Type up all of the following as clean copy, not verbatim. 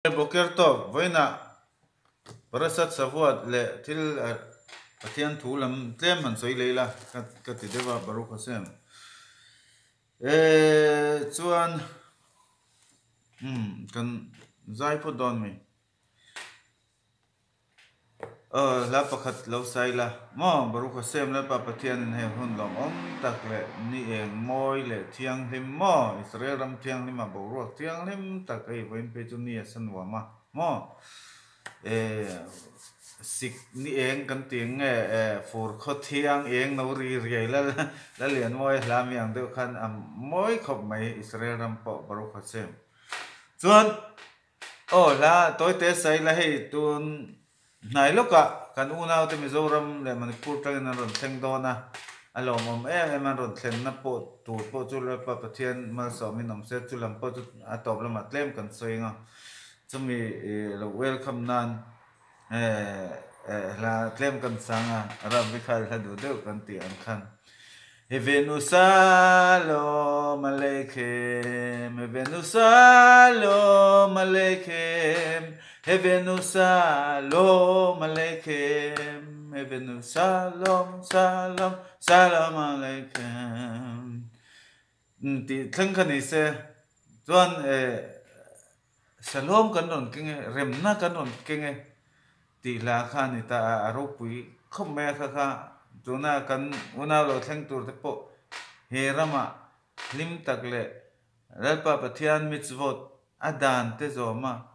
Boker tawk vawiinah Parasat Shavuot leh thil Pathian thu lam tlem han sawi lei la ka ti deuh a Baruch Hashem. Eh chuan umm kan zai phawt dawn mi. Aw, hla pakhat lo sai la. Maw, Baruch Hashem, Lalpa Pathianin hei hun lawmawm tak leh ni eng mawi leh thianghlim maw, Israel ram thianghlima boruak thianghlim tak hei vawiin phei chu ni a sa nuam a, maw? Eh, sik ni eng kan ti ang nge, eh, fur khaw thiang eng no ri riai la, la lian mawi a hla mi ang deuh khan a mawi khawp mai Israel ram pawh, Baruch Hashem. Chuan. Aw hla tawite sai la hei tun hnai lawkah kan unaute Mizoram leh Manipur tangin an rawn thleng dawn a, a lawmawm em em an rawn thlenna pawh tur pawh chu Lalpa Pathian malsawmin awm se chu lam pawh chu a tawp lamah tlem kan sawi ang a, chumi lo welcome nan hla tlem kan sang a, Rav Michael hla duh deuh kan tih ang khan. Hevenu Shalom Aleichem, Hevenu Shalom Aleichem, Hevenu Shalom Aleichem, Hevenu Shalom, Shalom, Shalom Aleichem. Tih thleng kha ni se, chuan Shalom kan rawn keng e, remna kan rawn keng e tih hla kha a ni ta a, a ropui khawp mai a kha kha tuna kan unau lo thleng tur te pawh he ramah hlim tak leh Lalpa Pathian mitzvot a dan te zawm a,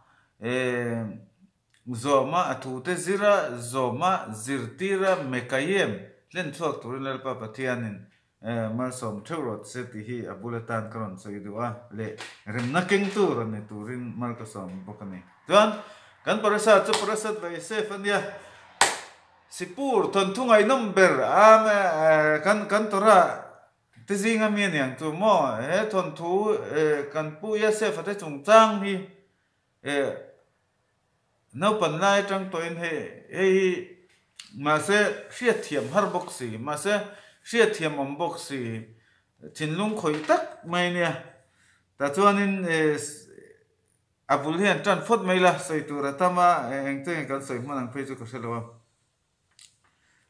zawm a, a thu te zir a, zawm a, zirtir a, mekayem hlen chhuak turin Lalpa Pathianin Malsawm theuh rawh che tih hi a bul atan ka rawn sawi duh a, leh remna kengtu rawn ni turin mal ka sawm bawk a ni. Chuan kan Parasat chu Parasat Vaisef a nia, Sipur thawnthu ngaihnawm ber a kan kan Torah te zinga mi a niang chu maw, he thawnthu kan Pu Yasef-a te chungchang hi Naupan lai atang tawhin hei hei hi mahse hriatthiam har bawk si, mahse hriatthiam awm bawk si, thinlung khawih tak mai a nia. Tah chuanin a bul hi an tan phawt mai la, sawi tur a tam a, eng chengin kan sawi hman ang phei chu ka hre lo a.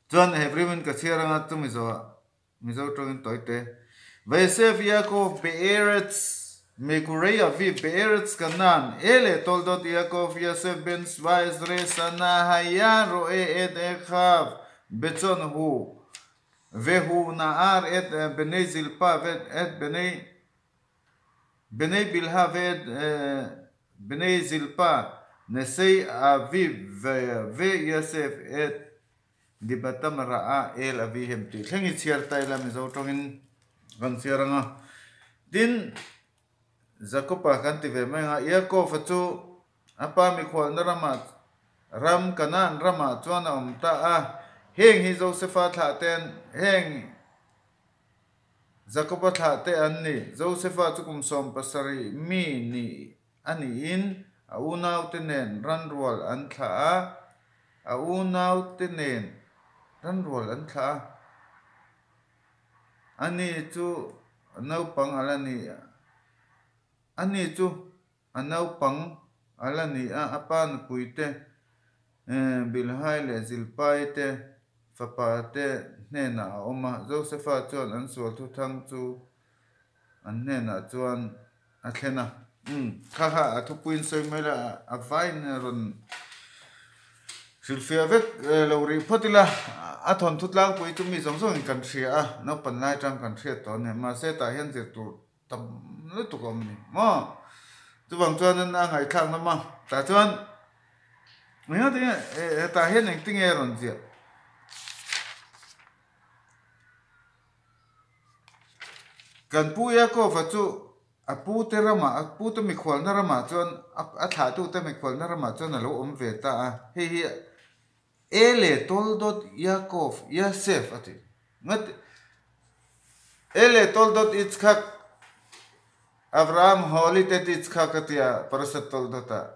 Chuan Hebrew in ka chhiar anga chumi zawhah Mizo tawngin tawi te. Vayesef Yaakov be'eretz megurei aviv be'eretz Canaan Ele toldot Yaakov Yosef ben shva esre sana haya ro'e et echav betzon hu vehu na'ar et benei Zilpa et benei benei Bilha ve'et benei Zilpa nesei aviv ve Yosef et Dibatam rah a el a vi hem tih thleng hi chhiar ta ila Mizo tawngin kan chhiar ang a. Tin, Jakob-a kan ti ve mai ang a, Yaakov-a chu a pa mikhualna ramah ram Kanaan ramah chuan a awm ta a. Heng hi Josefa thlah te an heng Jakob-a thlah te an ni. Josefa chu kum 70 mi ni a niin a unaute nen ranrual an thlah a. A unaute nen ranrual an thlah a, ani chu naupang a la ni a, ani chu a naupang a la ni a, a pa nupui te Bilhai leh Zilpai te fapa te hnenah a awm a, Josefa chuan an sual thuthang chu an hnenah chuan a thlen a. Umm, kha kha a thupuiin sawi mai la, a vaiin a rawn hrilhfiah vek lo rih phawt ila, a thawnthu tlangpui chu mi zawng zawngin kan hria a, naupan lai atang kan hriat tawh a ni. Mahse tah hian zir tur tam lutuk a awm a ni maw? Chuvang chuanin a ngaihthlak nawm a, tah chuan engati nge hetah hian engtinge a rawn ziah? Kan Pu Yaakov-a chu a pute ramah, a pute mikhualna ramah chuan, a thlahtute mikhualna ramah chuan a lo awm ve ta a. Hei hi Ele Toldot Yaakov Yasef a ti. Ngat Ele Toldot Yitzchak Avraham Holitet Yitzchak a ti a, Parashat Toldot-ah.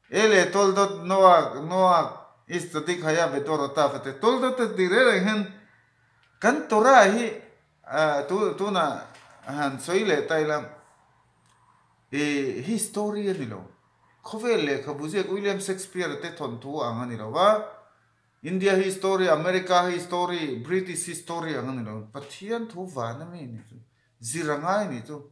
Ele Toldot Noah Noah ish tzadik haya bedorotav a ti. Toldot a ti reng reng hian kan Torah hi tu tunah han sawi leh ta ila i hi story a ni lo. Khawvel lehkhabu ziak William Shakespeare te thawnthu ang a ni lo va, India history, America history, British history ang a ni lo. Pathian thu van a mi ni chu, zir a ngai ni chu.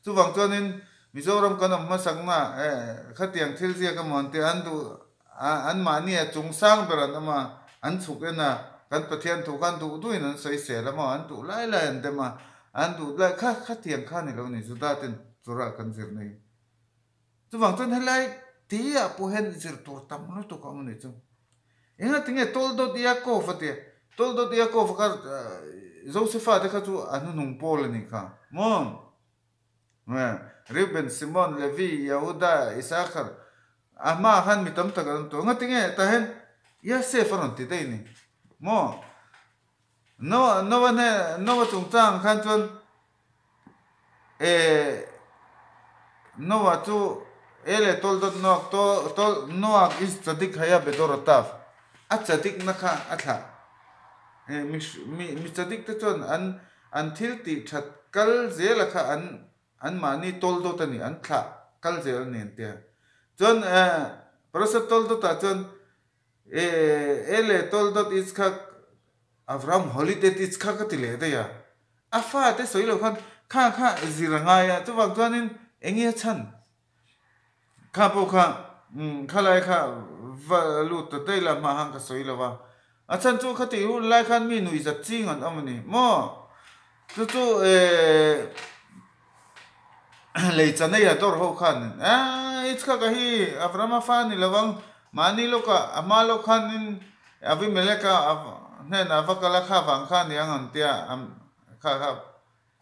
Chuvang chuanin Mizoram kan awm hmasakna khatiang thil ziak emaw an tih an duh anmahni a chung sang ber an awm a, an chhuk en a, kan Pathian thu khan duh duhin an sawisel a maw, an duh lai lai an dem a, an duh lai kha khatiang kha ni lo ni Juda ten Torah kan zir nei. Chuvang chuan helai te ah pawh hian zir tur tam lutuk a awm a ni chu. Engati nge Toldot Yaakov a tia? Toldot Yaakov kha Josefa te kha chu a hnuhnung pawl a nih kha maw? Reuben, Simon, Levi, Yehuda, Issakhar a hmaah khan mi tam tak an awm tawh. Engati nge tah hian Yasef a rawn ti daih a ni maw? Noah Noah hne Noah chungchang khan chuan eh Noah chu ele toldot Noak to tol Noak is tzadik haya bedorotav a tzadik na kha a thlah eh mi mi mi tzadik te chuan an an thil tih that kal zela kha an an mahni toldot a ni an thlah kal zel a ni an tia chuan eh parasat toldot ah chuan Eh, ele toldot Yitzhak, Avraham holiday Yitzhak a ti leh daih a. A fate sawi lo khan kha kha zir a ngai a, chuvang chuanin eng nge a chhan? Kha pawh kha umm khalai kha va lut ta daih la hma han ka sawi lo va. A chhan chu khati hun lai khan mi nuihzat ching an awm a ni maw? Chu chu eh Lei chanei a dawr ho khan eh Yitzhak a hi Avraham-a fa a ni lo ang, mahni lawkah a hma lawk khanin Abimeleka hnenah a va kal a, kha vang kha a ni ang an tia kha kha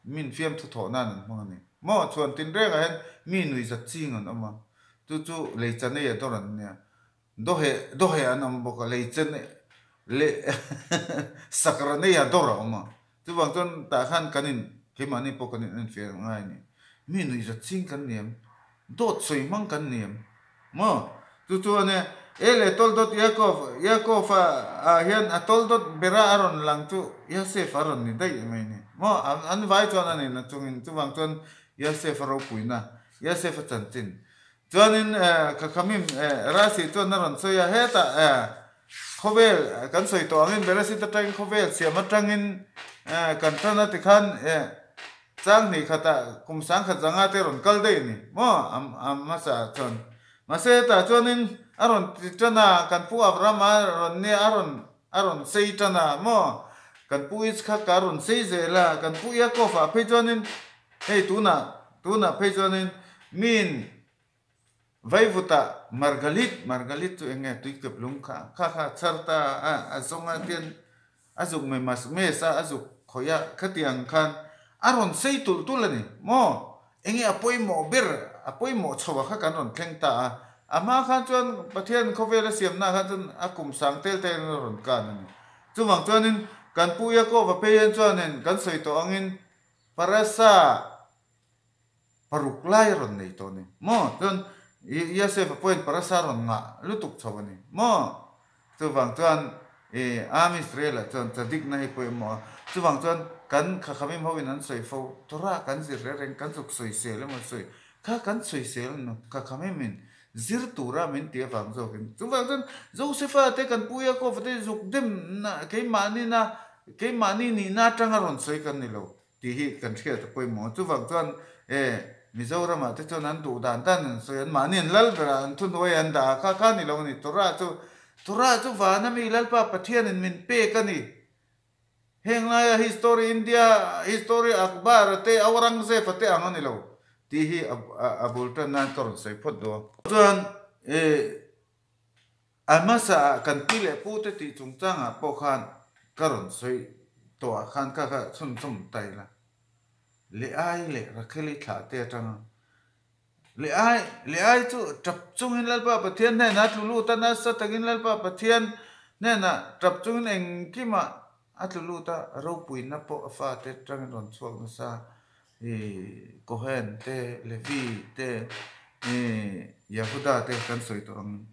min fiamthu thawh nan an hmang a ni. Maw chhuan tinrengah hian mi nuihzat ching an awm a, chu chu lei chanei a dawr an nia. Dawheh dawheh an awm bawk a, lei chen leh sakra neia dawr a awm a. Chuvang chuan tah khan kan in keimahni pawh kan in enfiah ngai a ni. Mi nuihzat ching kan ni em? Dawt sawi hmang kan ni em? Maw? Chu chu a nia, E le tawldawt Yaakov, Yaakov a ah hian a tawldawt bera a rawn lang chu Yosef a rawn ni daih mai a ni. Maw? An vai chuan a ni na chungin chuvang chuan Yosef a ropuina, Yosef a chanchin Chuanin Khakhamim Rasi chuan a rawn sawi a, hetah khawvel kan sawi tawh angin Beresit atangin khawvel siam atangin kan tan a tikhan chang hnih khatah kum sangkhat zanga te rawn kal daih a ni maw a hmasa chuan. Mahse hetah chuanin a rawn ti tan a, kan pu Abraham a rawn nia a rawn a rawn sei tan a maw, kan pu Yitzhak a rawn sei zel a, kan pu Yaakov ah phei chuanin Hei tunah, tunah phei chuanin miin Vaivuta Margalit, Margalit chu eng nge tuikep lung kha, kha kha chhar ta a, a zawng a tian a zuk mai mas mes a, a zuk khawih a, khatiang khan a rawn sei tulh tulh a ni maw? Eng nge a pawimawh ber, a pawimawh chho ah kha kan rawn thleng ta a, a hma khan chuan Pathian khawvel a siamna khan chuan a kum sang tel tel in a rawn kan a ni. Chuvang chuanin kan Pu Yaakova phei hian chuanin kan sawi tawh angin Parasa paruk lai a rawn nei tawh a ni maw? Chuan Yosef-a pawhin parasa a rawn ngah lutuk chho a ni maw? Chuvang chuan i Am Israel-ah chuan chadikna hi pawimawh a, chuvang chuan kan Khakhamim hoin an sawi fo, Torah kan zir reng reng, kan zuk sawisel emaw sawi kha kan sawisel emaw Khakhamim-in zir tura min ti avang zawkin. Chuvang chuan Josefa te kan pu Yaakov-a te zuk demna keimahni-na Keimahni nihna atanga rawn sawi kan ni lo tih hi kan hriat a pawimawh. Chuvang chuan e Mizoramah te chuan an duh dan dan an sawi, anmahni an lal berah an thuhnuai an dah a, kha kha ni lo a ni. Torah chu Torah chu vana mi Lalpa Pathianin min pek a ni. Heng laia history India history Akbar te Aurangzeb te ang a ni lo tih hi a bul tan nan ka rawn sawi phawt duh a. Chuan e A hmasa ah kan pi leh pu te tih chungchang ah pawh khan ka rawn sawi tawh ah khan kha kha chhunchawm ta ila. Leai leh Rakheli thlah te atanga Leai Leai chu tap chungin Lalpa Pathian hnenah a tlu lut a, nasa takin Lalpa Pathian hnenah tap chungin engkimah a tlu lut a, ropuina pawh a fate atangin rawn chhuak nasa i Kohen te Levi te i Yehuda te kan sawi tawh angin.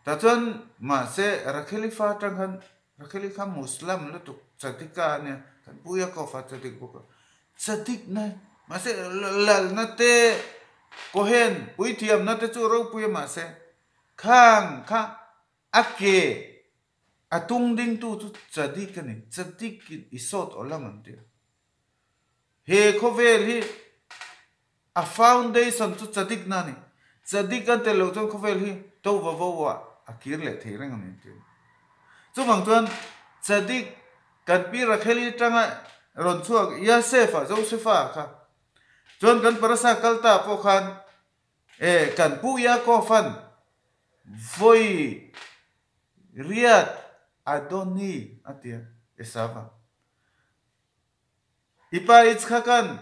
Tah chuan mahse Rakheli fa atang khan Rakheli kha Muslim lutuk Chadika a nia kan pu Yaakov a Chadik bawk a Chadik na mahse lalna te Cohen puithiamna te chu ropui a mahse khang kha a ke a tung dingtu chu Tzadik a ni. Tzadik in i sawt awlam an ti a. He khawvel hi a foundation chu Tzadik na a ni. Tzadik an tel loh chuan khawvel hi to va vo ah a kir leh thei reng a ni an ti a. Chuvang chuan Tzadik kan pi Rakheli atanga rawn chhuak Yasef-a, Joseph-a kha Chuan kan parasa kal ta pawh khan e kan pu Yaakov-a'n vawi riat Adoni a ti a, Esava. I pa Yitzhak-a'n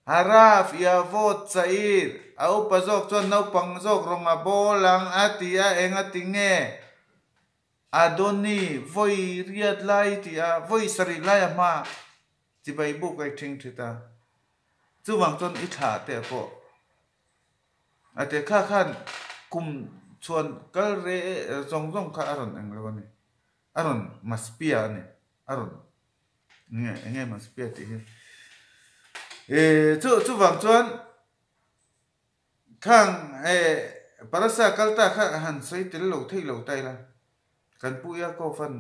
Haraf, Yavot, Chair, a upa zawk chuan naupang zawk rawng a bawl ang a ti a, eng a ti nge? Adoni vawi riat lai ti a, vawi sarih lai a hma chibai buk a i thing thit a, chuvang chuan i thlah teh pawh a ti kha khan kum chhuan kal re zawng zawng kha a rawn eng lo a ni, a rawn maspia a ni, a rawn nge eng nge maspia tih hi chuvang chuan. Khang eh Parasa kal ta kha han sawi tel lo thei lo ta ila, kan Pu Yaakov-a'n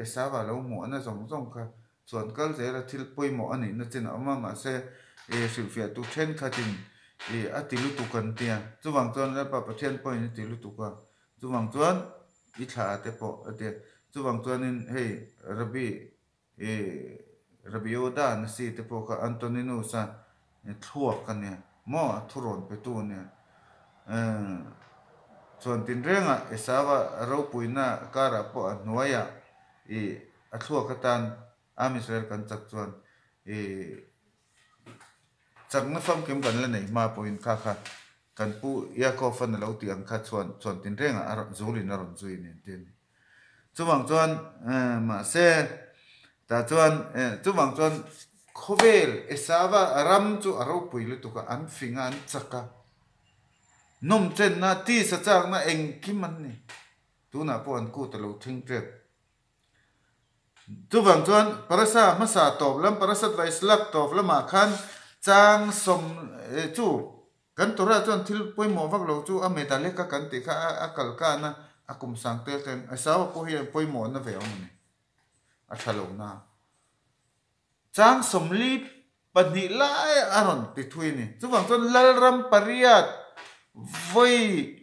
Esava lo hmuhna zawng zawng kha chuan kal zela thil pawimawh a nihna chin a awm a, mahse eh hrilhfiahtu thenkhatin eh a ti lutuk an tia, chuvang chuan Lalpa Pathian pawhin a ti lutuk a, chuvang chuan i thla te pawh a tia, chuvang chuanin hei Rabbi I Rabbi Yehuda Nasi te pawh kha Antoninus-a thluak a nia maw, a thurawn petu a nia. Chuan tinrengah Esau-a ropuina karah pawh a hnuaiah i a thluak atan Am Israel kan chak chuan i chakna famkim kan la nei hma pawhin kha kha kan pu Yaakov-a'n a lo tih ang kha chuan chuan tinrengah a zulin a rawn zui a ni an ti a ni. Chuvang chuan mahse tah chuan chuvang chuan khawvel Esava ram chu a ropui lutuk a, an fing a, an chak a, nawmchenna, tisa chakna engkim an ni. Tunah pawh an kut a lo thleng tep. Chuvang chuan Parasa hmasa tawp lam, Parasat Vaislak tawp lamah khan chang sawm chu Kan Torah chuan thil pawimawh vak lo chu a meta leka kan tih kha a kal kan a, a kum sang tel teng. Esau pawh hian pawimawhna ve awm a ni. A tha lo na. Chang 42 lai a rawn ti thui a ni. Chuvang chuan Lalram pariat vawi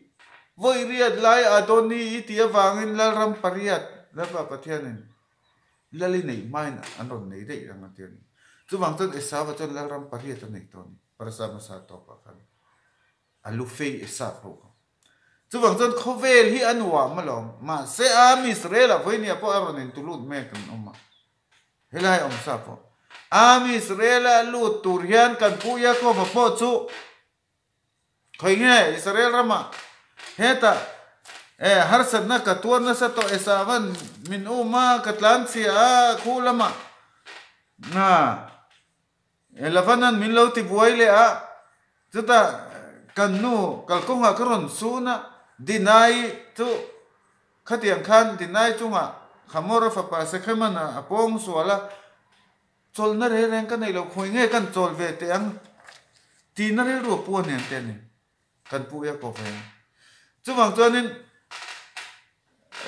vawi riat lai Adoni i tih avangin Lalram pariat Lalpa Pathianin Lal i neih hmain an rawn nei daih reng a ti a ni. Chuvang chuan Esau-a chuan Lalram pariat a nei tawh a ni. Parasa hmasa tawpah khan a lu fei Esau ho kha. Chuvang chuan khawvel hi a nuam alawm. Mahse Am Israel-ah vawinia pawh a rawn intulut mek an awm a. Helai awm sa pawh. Am Israel-a lut tur hian kan pu Yaakov-a pawh chu Khawi nge Israel ramah hetah eh harsatna ka tuar nasa tawh Esavan min um a, ka tlan chhia a, khu lamah na Lavanan min lo ti buai leh a, chutah kan nu kalkawngah ka rawn sun a, Dinai chu khatiang khan Dinai chungah Hamora fapa Sekheman a pawng sual a, Chawlhna reng reng ka nei lo, khawi nge kan chawl ve teh ang tihna rilru a pu a nen te a ni, kan pu ia ko ve ang. Chuvang chuanin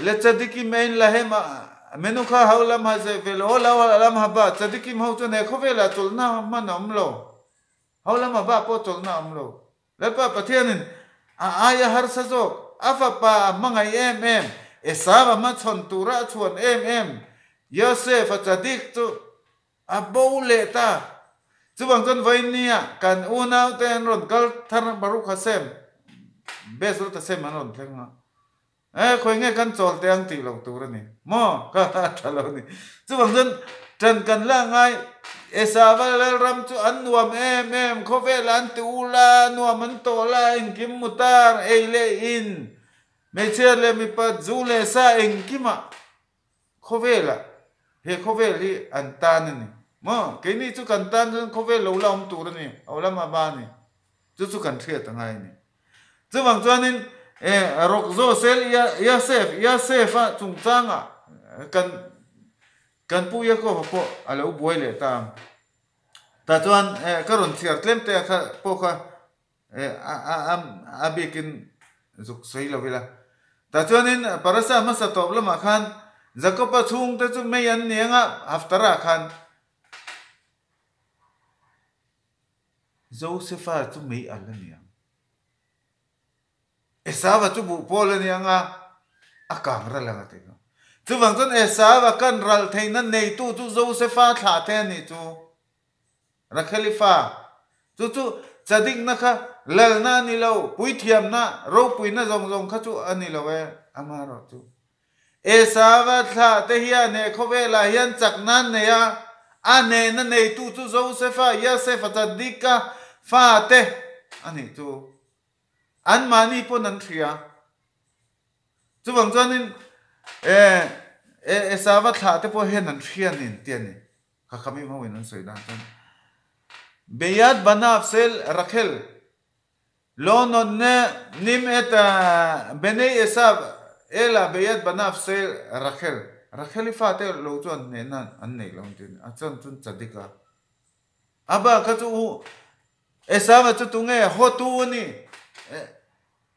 le Tzadikim ein lahem a menukha ho lam ha zeh ve lo, lo lam ha ba Tzadikim ho chuan he khawvelah chawlhna hman a awm lo, ho lam ha ba pawh chawlhna a awm lo. Lalpa Pathianin a aia harsa zawk, a fapa a hmangaih em em, Esau a hmachhawn tura a chhuan em em, Yosef a Tzadik chu a bo leh ta. Chuvang chuan vawinia kan unaute an rawn kal thar Baruch Hashem, Bezrat Hashem an rawn thleng a. Eh, khawi nge kan chawl teh ang tih lo tur a ni maw? Ka a tha lo a ni. Chuvang chuan ṭan kan la ngai, Esava Lalram chu an nuam em em, khawvelah an ti ul a, nuam an tawh la, engkim mutar, ei leh in, hmeichhia leh mipa, zu leh sa engkimah khawvelah he khawvel hi an tan a ni maw? Keini chu kan tan chuan khawvel lo la awm tur a ni, a awlam a ba a ni. Chu chu kan hriat a ngai a ni. Chuvang chuanin rawk zaw sel Yasef, Yasef-a chungchangah kan kan pu Yaakov-a pawh a lo buai leh ta ang. Tah chuan ka rawn chhiar tlem te kha pawh kha a bikin zuk sawi lo ila. Tah chuanin Parasa hmasa tawp lamah khan Jakoba chhungte chu mei an ni anga Haftarah khan Josefa chu mei al a ni ang. Esava chu buh pawl a ni ang a, a kang ral ang a ti kha. Chuvang chuan Esava kan ral theihna neitu chu Josefa thlah te a nih chu. Rakheli fa chu chu chadikna kha lalna a ni lo, puithiamna, ropuina zawng zawng kha chu a ni lo e, amaherawhchu Esava thlah te hian he khawvelah hian chakna an nei a, a hnehna neitu chu Josefa, Yasefa, Chadika fa te a nih chu. Anmahni pawn an hria. Chuvang chuanin Esava thlah te pawh hian an hria nin ti a ni. Kha kha mi ho in an sawi dan chuan Beyat Banav Sel Rakhel Lo Not Ne Nim Et Benei Esav Ela Beyat Banav Sel Rakhel Rakhel i fate lo chuan hnehna an neih lo an ti a ni. A chuan chun Chadik a A bak kha chu u Esava chu tunge hotu a ni.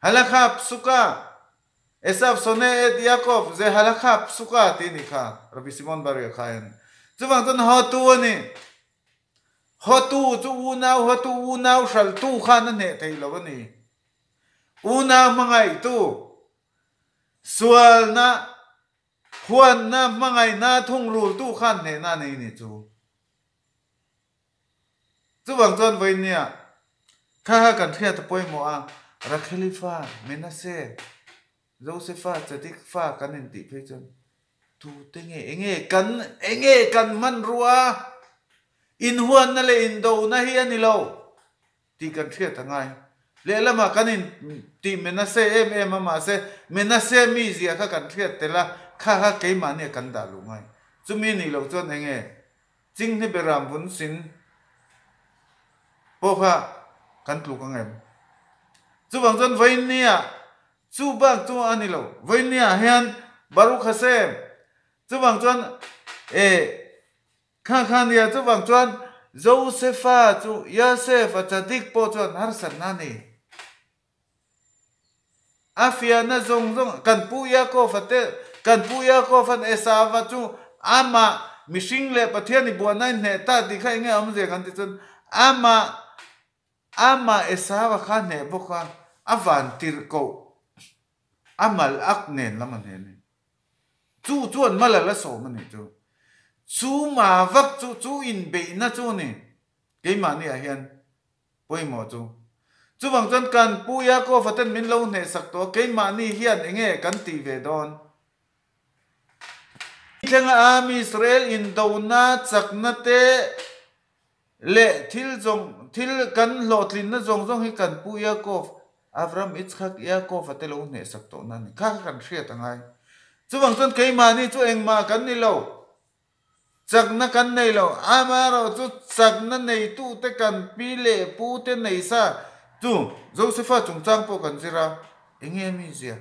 Halakha Psuka Esav sone et Yaakov ze halakha psuka tih a nih kha, Rabbi Simon Bar Yochai a ni. Chuvang chuan hotu a ni. Hotu chu unau hotu, unau hraltu khan a hneh thei lo a ni. Unau hmangaihtu, sualna, huanna, hmangaihna thungrultu khan hnehna a nei a ni chu. Chuvang chuan vawinia kha kha kan hriat a pawimawh a, Rakheli fa, Menase, Josefa, Chadik fa kan intih phei chuan tute nge enge kan enge kan hmanrua inhuanna leh indona hi a ni lo tih kan hriat a ngai. Lehlamah kan intih Menase em em a mahse Menase mizia kha kan hriat tel a, kha kha keimahnia kan dah luh ngai. Chumi nih loh chuan enge Ching hi beram vun sin pawh kha kan tluk ang em? Chuvang chuan Vawinia chu bak chu a ni lo. Vawinia hian Baruch Hashem chuvang chuan e kha kha nia chuvang chuan Josefa chu Yosef a chadik pawh chuan harsatna a nei. A fiahna zawng zawng kan Pu Yaakov-a te, kan Pu Yaakov-a'n Esau-a chu amah mihring leh Pathian i buahna in hneh ta tih kha enge awmzia kan ti chuan amah amah Esau-a kha hneh bawk a, a van tirh koh a mal ak nen lam a hneh a ni. Chu chuan mal a la sawm a nih chu. Chu ma vak chu chu inbeihna chu a ni keimahni ah hian. Pawimawh chu. Chuvang chuan kan Pu Yaakov-a ten min lo hnehsak tawh a, keimahni hian enge kan tih ve dawn? Thlenga Am Israel indona chakna te leh thil zawng thil kan hlawhtlinna zawng zawng hi kan Pu Yaakov, Avram, Yitzhak, Yaakov-a te lo hnehsak tawhna a ni. Kha kha kan hriat a ngai. Chuvang chuan keimahni chu engmah kan ni lo. Chakna kan nei lo, amaherawh chu chakna neitute kan pi leh pute nei sa chu Josefa chungchang pawh kan zir a, enge a mizia?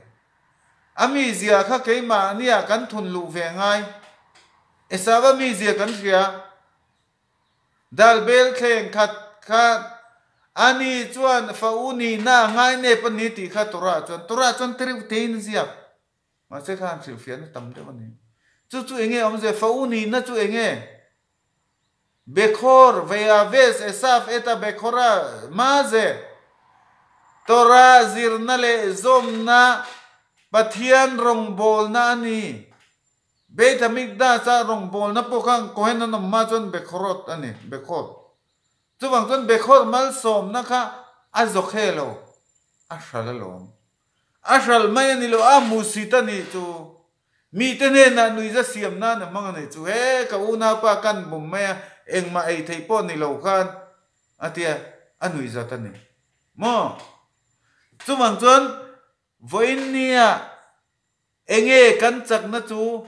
A mizia kha keimahnia kan thun luh ve ngai. Esava mizia kan hria. Dal bel thleng khat kha ani chuan fa u nihna a ngai nep a ni tih kha Torah chuan Torah chuan tireuh tein a ziak. Mahse khan hrilhfiahna tam deuh a ni. Chu chu enge awmzia? Fa u nihna chu enge? Bekhor, Veyaves, Esaf, Eta, Bekhora, Maze, Torah zirna leh zawmna Pathian rawngbawlna a ni. Beit HaMikdash-a rawngbawlna pawh khan Kohen an awm hma chuan Bekhorot a ni, Bekhor. Chuvang chuan Bekhor malsawmna kha a zawkhe lo, a hral alawm. A hral mai a ni lo, a hmuhsit a nih chu. Mite hnenah nuiza siam nan a hmang a nih chu. He ka unaupa kan bum mai a, engmah ei theih pawh ni lo khan a tia, a nuihzat a ni. Maw? Chuvang chuan vawiin nia enge kan chakna chu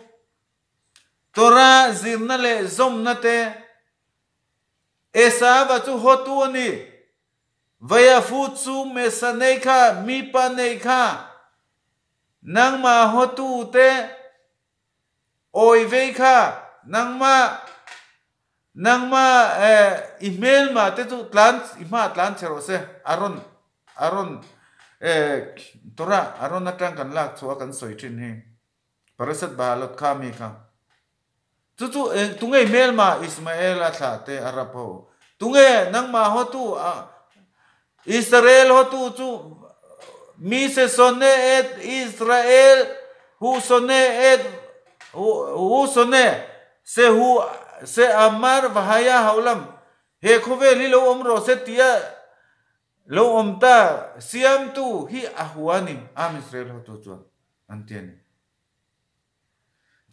Torah zirna leh zawmna te Esava chu hawtu a ni. Vaia fu chu Mesa nei kha, mipa nei kha, nangmah hawtu te awi vei kha, nangmah Nangma i hmelma te chu tlan i hma tlan che rawh se a rawn a rawn Torah a rawn atang kan lak chhuah a kan sawi thin hi Parasat Bahalot kha mi kha chu chu tunge i hmelma Ismael a thlah te Arab ho tunge nangma hotu Israel hotu chu mi se sone et Israel hu sone et hu sone se hu se amar vahaya haulam he khawvel hi lo awm rawh se tia lo awm ta siamtu hi a hua ni am Israel hotu chuan an ti a ni.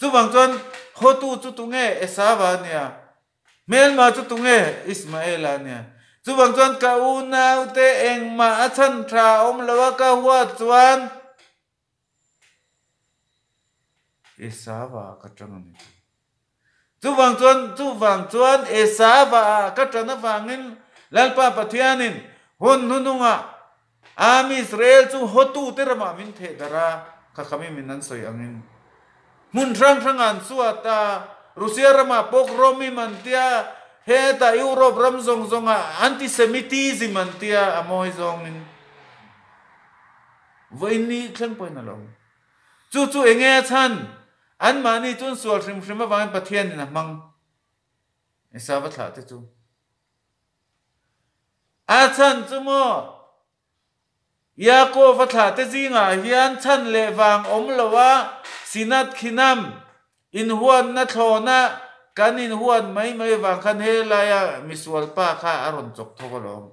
Chuvang chuan hotu chu tunge Esava a nia, hmelma chu tunge Ismaela a nia. Chuvang chuan ka unaute engmah a chhan tha a awm lo a ka huat chuan Esava ka tang a ni. Chuvang chuan chuvang chuan Esava ah ka tan avangin Lalpa Pathianin hun hnunungah Am Israel chu hotute ramah min theh darh a, kha khami min an sawi angin hmun hrang hrangah an suat a, Russia ramah pogrom im an tia, hetah Europe ram zawng zawngah anti-Semitism an tia a mawi zawngin vawiin thleng pawhin a lo awm. Chu chu enge a chhan? Anmahni chuan sual hrim hrim avangin Pathianin a hmang. Esava thlah te chu. A chhan chu maw? Yaakov a thlah te zingah hian chhan leh vang awm lo a, Sinat Khinam inhuanna thlawna kan inhuan mai mai vang khan helaia misual pa kha a rawn chawk thawk alawm.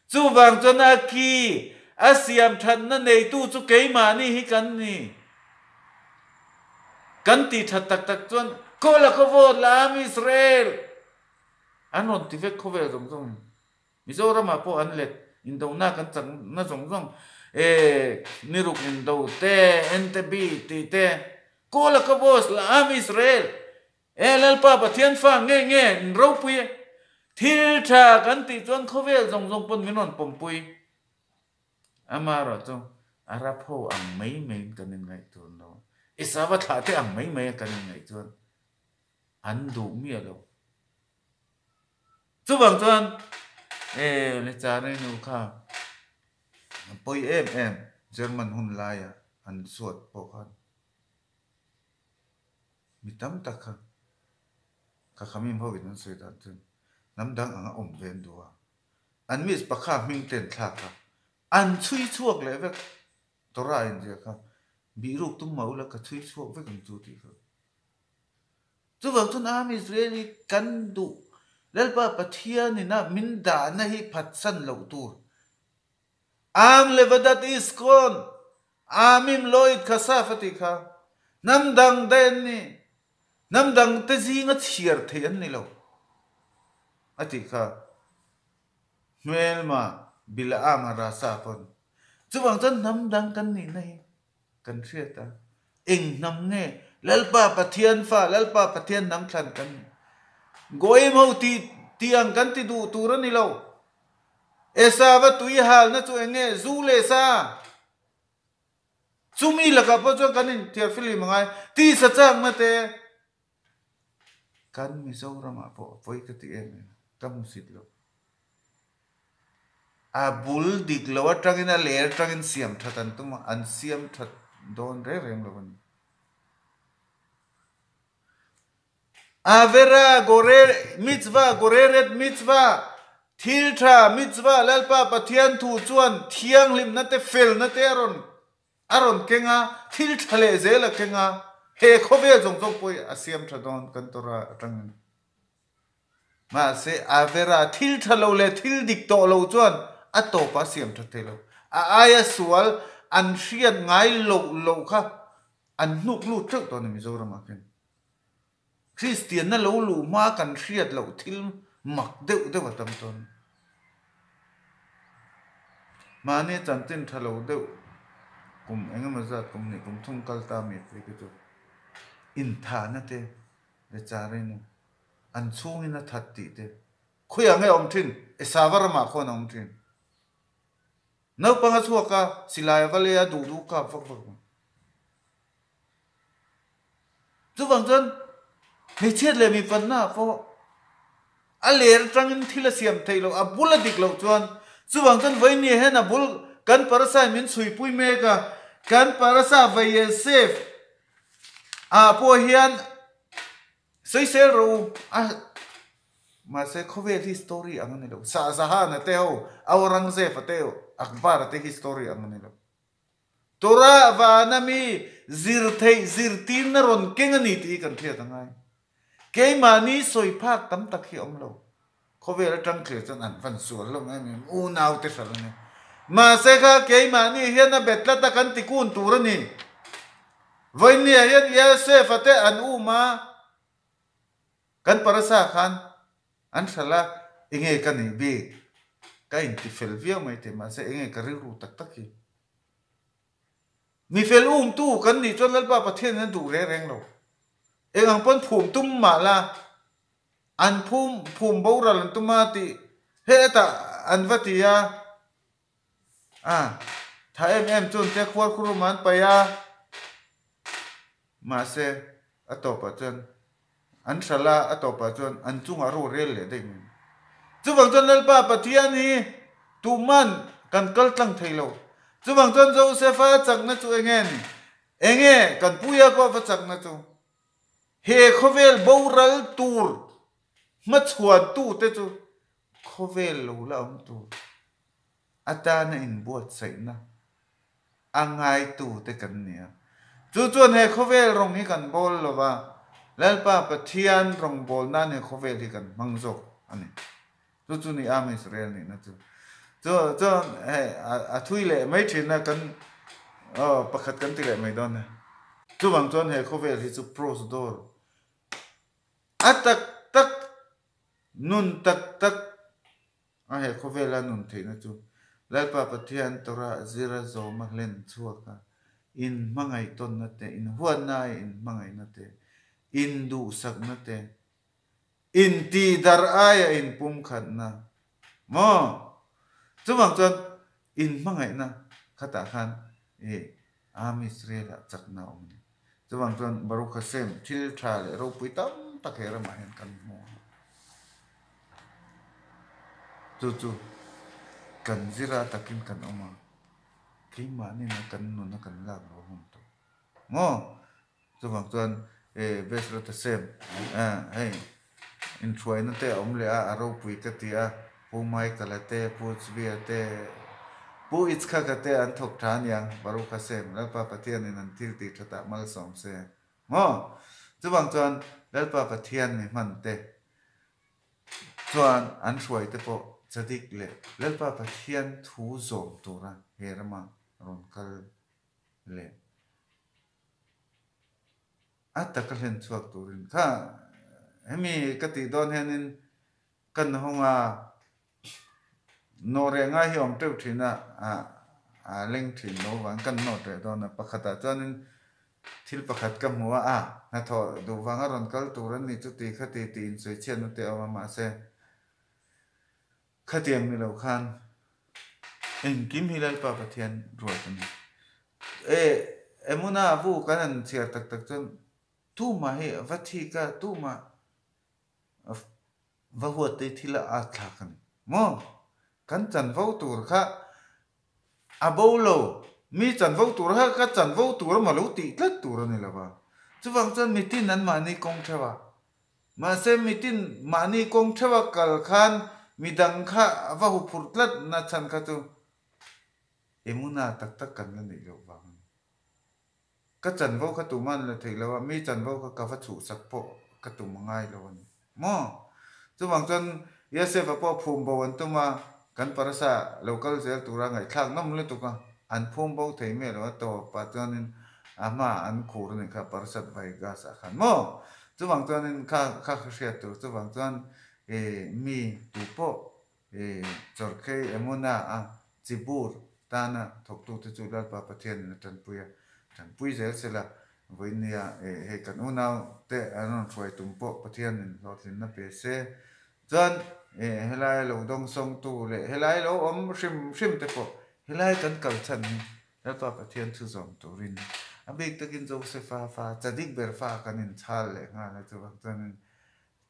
Chuvang chuan a ki a siam thatna neitu chu keimahni hi kan ni. Kan tih that tak tak chuan Kol a khawvawt la am Israel! An rawn ti vek khawvel zawng zawng in. Mizoramah pawh an let indona kan chakna zawng zawng e niruk indo te, Entebbe tih te, Kol a khawvawt la am Israel! E Lalpa Pathian fa nge nge in ropui e, thil tha kan tih chuan khawvel zawng zawng pawn min rawn pawmpui. Amaherawh chu Arab ho ang mai maiin kan inngaih tun lo. Esava thlah te ang mai mai a kan inngaih chuan an duh miah lo. Chuvang chuan e Lecharenu kha a pawi em em German hun laia an suat pawh khan. Mi tam tak kha ka khamim ho in an sawi dan chuan hnam dang anga awm ve an duh a, an miss pakha hming ten thlak a, an chhui chhuak leh vek Torah in zia kha bihruk tum mah ula ka chhui chhuak vek ang chu tih kha. Chuvang chuan Am Israel hi kan duh Lalpa Pathian ina min dahna hi phatsan loh tur Am levadat iskon, Amim loit khasaf a tih kha hnam dang daih an ni, hnam dang te zinga chhiar thei an ni lo a tih kha hmelma Bilaam a rasa pawn chuvang chuan hnam dang kan nihna hi kan hriat a, eng hnam nge Lalpa Pathian fa, Lalpa Pathian hnam thlan kan ni. Goim ho tih tih ang kan ti duh tur a ni lo. Esava tui halna chu eng nge? Zu leh sa. Chumi lakah pawh chuan kan inthiar filim a ngai. Tisa chakna te kan Mizoramah pawh a pawi ka ti em em, ka hmusit lo. A bul dik lo atangin a ler atangin siam that an tum a, an siam that dawn reng reng lo a ni. Avera gorer mitzvah goreret mitzvah thil tha mitzvah Lalpa Pathian thu chuan thianghlimna te felna te a rawn a rawn keng a, thil tha leh zel a keng a, he khawvel zawng zawng pawh hi a siam tha dawn kan Torah atangin. Mahse Avera thil tha lo leh thil dik tawh lo chuan a tawpah a siam tha thei lo. A aia sual an hriat ngai loh loh kha an hnuk lut teuh tawh a ni Mizoramah khian. Kristianna lo luh hma kan hriat loh thil mak deuh deuh a tam tawn. Mahni chanchin tha lo deuh kum eng emaw zat kum hnih kum thum kal ta mi phei te chu inthahna te leh charin an chhungin a that tih te khawiah nge a awm thin? Esava ramah khawn a awm thin. Naupang a chhuak a, silai a va lei a, duh duh kap vak vak mai. Chuvang chuan hmeichhiat leh mipanna pawh A ler atangin thil a siam theih loh, a bul a dik loh chuan. Chuvang chuan vawiin hian a bul kan parasa min chhuipui mek a, kan parasa Vayesef ah pawh hian sawisel rawh u a, mahse khawvel hi story ang a ni lo. Shah Jahan a te ho, Aurangzeb a te ho, Akbar a te hi story ang a ni lo. Torah vana mi zir theih zirtirna rawn keng a ni tih hi kan hriat a ngai. Keimahni sawi phak tam tak hi a awm lo. Khawvel atang thlir chuan an van sual lo em em, unau te hral a ni. Mahse kha keimahni hian a bet tlat a kan ti kun tur a ni. Vawinia hian Yosef-a te an um a, kan parasa khan an hral a, enge ka nih bik? Ka inti fel viau mai thei, mahse enge ka rilru tak tak hi? Mi fel umtu kan nih chuan Lalpa Pathian in a duh reng reng lo. Eng ang pawn phum tum mah la, an phum phum boral an tum a tih hetah an va ti a, a tha em em chuan te khuar khurum an paih a, mahse a tawpah chuan an hralh a, a tawpah chuan an chungah ro rel leh daih mai. Chuvang chuan Lalpa Pathian hi tuhman kan kal tlang thei lo. Chuvang chuan Josefa chakna chu eng nge ni? Enge kan puia pawh va chakna chu? He khawvel boral tur hmachhuantute chu khawvel lo la awm tur atana inbuatsaihna a ngaitute kan ni a. Chu chuan he khawvel rawng hi kan bawl lo va, Lalpa Pathian rawngbâwl nan he khawvel hi kan hmang zawk a ni. Chu chu ni Am Israel nihna chu. Chu chuan hei a thui leh mai thin a kan aw pakhat kan ti leh mai dawn a. Chuvang chuan he khawvel hi chu pros dawr a tak tak nun tak tak a he khawvela nun theihna chu Lalpa Pathian Torah zira zawma hlen chhuak a in hmangaihtawnna te, in huatna a in hmangaihna te, in duhsakna te, Intihdarh aia inpumkhatna maw? Chuvang chuan inhmangaihna khatah khan i Am Israel-ah chakna a awm a ni. Chuvang chuan Baruch Hashem thil tha leh ropui tam tak he ramah hian kan hmu a. Chu chu kan zira takin kan awm a, keimahni-na kan nuna kan lak lo hun tawh maw? Chuvang chuan e Bezrat Hashem hei inhruaina te a awm leh a, a ropui ka ti a, Pu Michael-a te, Pu Zvi-a te, Pu Itzhak-a te an thawk tha aniang, Baruch Hashem, Lalpa Pathianin an thil tih thatah malsawm se maw? Chuvang chuan Lalpa Pathian mi hman te chuan an hruai te pawh Tzadik leh Lalpa Pathian thu zawm tura he rama rawn kal leh A taka hlen chhuak turin kha hemi ka tih dawn hianin kan hawng a, nawh reh ngai hi a awm teuh thin a, a leng thin lo vang kan nawt reh dawn a, pakhatah chuanin thil pakhat ka hmu a, a hnathawh duh vanga rawn kal tur an ni chuti khati tih insawichhiatna te a awm a, mahse Khatiang ni lo khan engkim hi Lalpa Pathian ruat a ni. E, Emuna bu kan han chhiar tak tak chuan tumah hi va thik a, tumah va huat te thil a at thlak a ni maw? Kan chanvo tur kha a bo lo, mi chanvo tur kha ka chanvo tur emaw lo tih tlat tur a ni lo va. Chuvang chuan mitin anmahni kawng theuh a, Mahse, mitin mahni kawng theuha kal khan midang kha a va huphurh tlat na chhan kha chu emuna tak tak kan la neih loh vang a ni. Ka chanvo kha tuman la theih lo a, mi chanvo kha ka va chhuhsak pawh ka tum a ngai lo a ni maw? Chuvang chuan Yosef-a pawh phum bo an tum a, kan parasa lo kal zel tura ngaihthlak nawm lutuk a, an phum bo thei miah lo a tawpah chuanin a hmaah an khur a nih kha parasat vai gas ah khan maw? Chuvang chuanin kha kha ka hriat tur chuvang chuan ih mi tu pawh ih chawrkhei emuna a chibur tana thawktute chu Lalpa Pathianin a tanpui a, tanpui zel sela vawinia ih hei kan unau te an rawn hruai tum pawh Pathianin hlawhtlinna pe se chuan ih helai lo dawngsawngtu leh helai lo awm hrim hrim te pawh helai kan kal chhan hi Lalpa Pathian thu zawm turin a bik takin Josefa fa, Tzadik ber fa kan inchhal leh nghal a, chuvang chuanin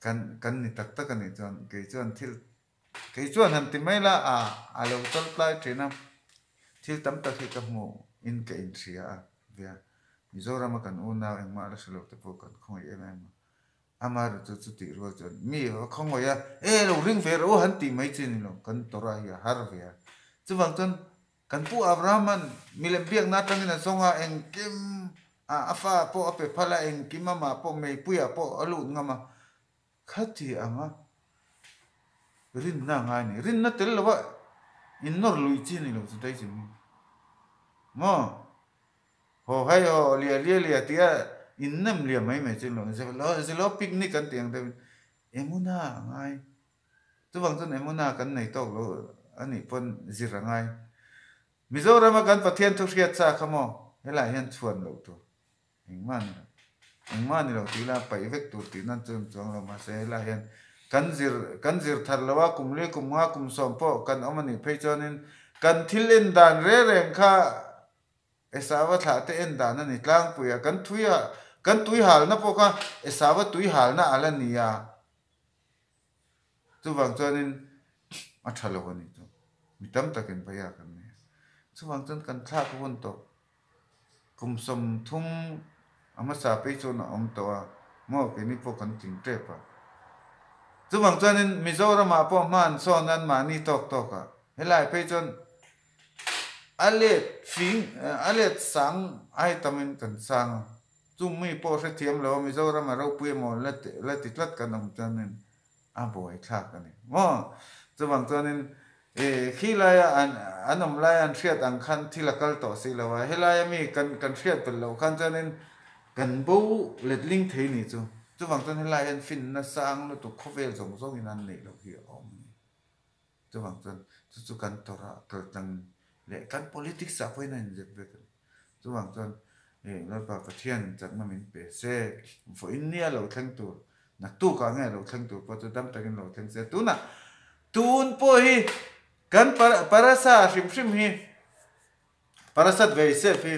Kan kan ni tak tak a nih chuan kei chuan thil kei chuan han ti mai la a a lo tal tlai thin a, thil tam tak hi ka hmuh in ka inhria a via Mizorama kan unau engmah la hre lo te pawh kan khawngaih em em a, amaherawh chu chutih rual chuan mi a khawngaih a, e lo ring ve rawh u han tih mai chi ni lo, kan tawrh a hi a har ve a, chuvang chuan Kan pu Abrahaman milem biakna atangin a zawng a, engkim a a fa pawh a pe phal a, engkim amah pawh meipuiah pawh a lut ngam a, khati anga rinna a ngai a ni. Rinna tel lova innawr lui chi a ni lo chu daihzim hi. Maw? Haw hai haw lia lia lia tia innem liam mai mai chu ni lo. Zilo picnic an tih ang deuhin enguna a ngai. Chuvang chuan Emuna kan nei tawk lo a nih pawn zir a ngai. Mizorama kan Pathian thu hriat sa kha maw helaiah hian chhuan loh tur engmah ni lo. Engmah ni lo tih ila paih vek tur tih nan chuan chuang lo mahse helaiah hian kan zir kan zir thar lo a kum li kum nga kum sawm pawh kan awm a nih phei chuanin kan thil en dan reng reng kha Esava thlah te en dan a ni tlangpui a, kan tui a kan tui halna pawh kha Esava tui halna a la ni a. Chuvang chuanin a tha lo a ni chu. Mi tam takin paia kan nei a. Chuvang chuan kan thlak hun tawh kum 30 a hmasa phei chuan a awm tawh a, maw keini pawh kan tling tep a. Chuvang chuanin Mizoramah pawh hma an sawn an mahni tawk tawk a, helai phei chuan a let fing a let sang ai tamin kan sang a. Chung mi pawh hrethiam lo a Mizoram a ropui emaw la la ti tlat kan awm chuanin a buai thlak a ni maw? Chuvang chuanin eh khi laia an an awm laia an hriat ang khan thil a kal tawh si lo a, helaia mi kan kan hriat belh loh khan chuanin kan bo letling thei ni chu. Chuvang chuan helai hian finna sang lutuk khawvel zawng zawngin an neih loh hi a awm a ni. Chuvang chuan chu chu kan tawrh a kal tlang leh kan politics ah pawhin a inzep vek a ni. Chuvang chuan eh Lalpa Pathian chakna min pe se, vawiin nia lo thleng tur, naktuk ah nge lo thleng tur pawh chu dam takin lo thleng se. Tunah tun pawh hi kan parasa hrim hrim hi parasat ve sep hi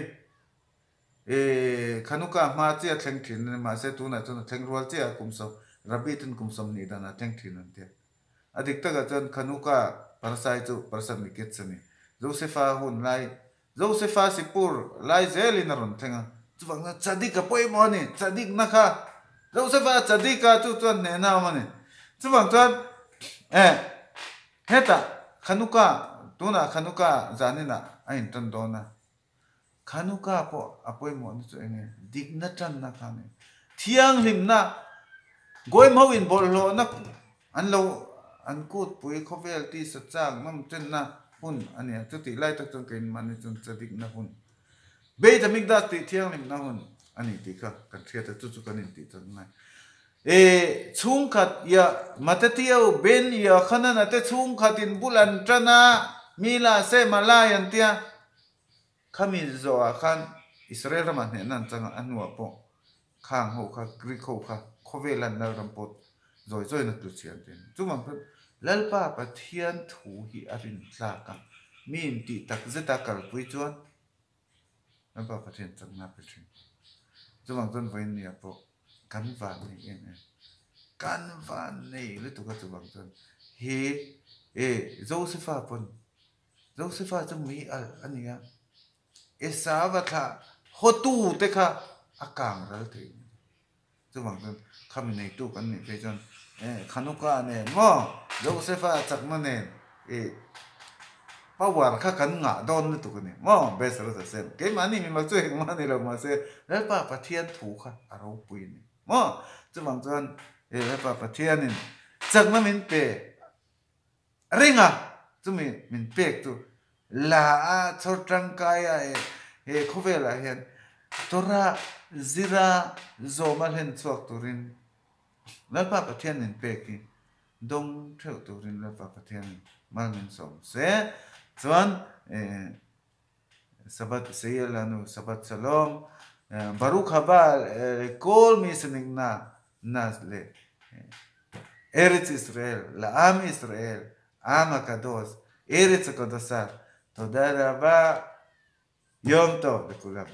eh Khanuka hma chiah thleng thin a ni mahse tunah chuan a thleng rual chiah a kum sawm Rabbi ten kum 20 danah thleng thin an tia. A dik takah chuan Khanuka Parasai chu Parasat Miketz a ni. Josefa hun lai, Josefa Sipur lai zelin a rawn thleng a. Chuvang chuan Tzadik a pawimawh a ni, Tzadikna kha Josefa Tzadika chu chuan hnehna a awm a ni. Chuvang chuan eh hetah Khanuka tunah Khanuka zaninah a intan dawn a. Khanuka pawh a pawimawhna chu eng nge? Dikna tanna kha a ni. Thianghlimna, Goimho in bawlhhlawhna an lo an kutpui khawvel tisa chak nawm chenna hun a ni a, chutih lai tak chuan keimahni chuan chadikna hun, Beit HaMikdash tih thianghlimna hun a ni tih kha kan hriat a, chu chu kan intih chuan ngai. E chhungkhat ia Matatio Ben ia Khanana te chhungkhat in bul an tan a, Mila Sema lai an tia. Khami zawhah khan Israel ramah hnehna an chang a, a hnuah pawh khang ho kha Greek ho kha khawvel an lal ram pawh zawi zawiin a tlu chhiar an ti a ni. Chuvang chuan Lalpa Pathian thu hi a rin tlak a, mi intih tak zeta kalpui chuan Lalpa Pathian chakna a pe thin. Chuvang chuan vawiin nia pawh kan van nei em em, kan van nei lutuk a chuvang chuan he Josepha pawn Josefa chu mui alh a ni a, Esava thlah hawtu te kha a kang ral thei a ni. Chuvang chuan khami neitu kan nih phei chuan eh Khanuka nen maw Josefa chakna nen ih power kha kan ngah dawn lutuk a ni maw Besrat Hashem keimahni mimal chu engmah a ni lo mahse Lalpa Pathian thu kha a ropui a ni maw chuvang chuan eh Lalpa Pathianin chakna min pe Ring a, chumi min pek chu la a chhawr tangkai a e he khawvelah hian Torah zira zawm a hlen chhuak turin Lalpa Pathian min pek hi dawng theuh turin Lalpa Pathian mal min sawm se. Chuan Sabbath Seir lanu Sabbath Shalom Baruch haba kol mi sanikna na le Eretz Israel la'am Israel Am HaKadosh Eretz HaKodosha Toda raba Yom Tov lekulam.